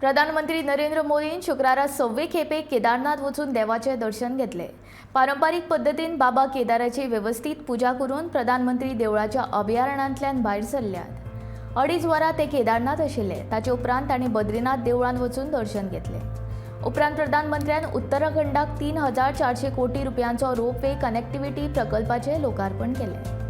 प्रधानमंत्री नरेंद्र मोदीन शुक्रारा सव्वे खेपे केदारनाथ वचून देवाचें दर्शन घेतलें. पारंपारीक पद्दतीन बाबा केदाराची वेवस्थीत पुजा करून प्रधानमंत्री देवळाच्या अभयारण्यांतल्यान भायर सरल्यात. 2.5 वरां ते केदारनाथ आशिल्ले. ताचे उपरांत तांणी बद्रीनाथ देवळांत वचून दर्शन घेतलें. उपरांत प्रधानमंत्र्यान उत्तराखंडाक 3400 कोटी रुपयांचो रोपवे कनेक्टिव्हिटी प्रकल्पाचें लोकार्पण केलें.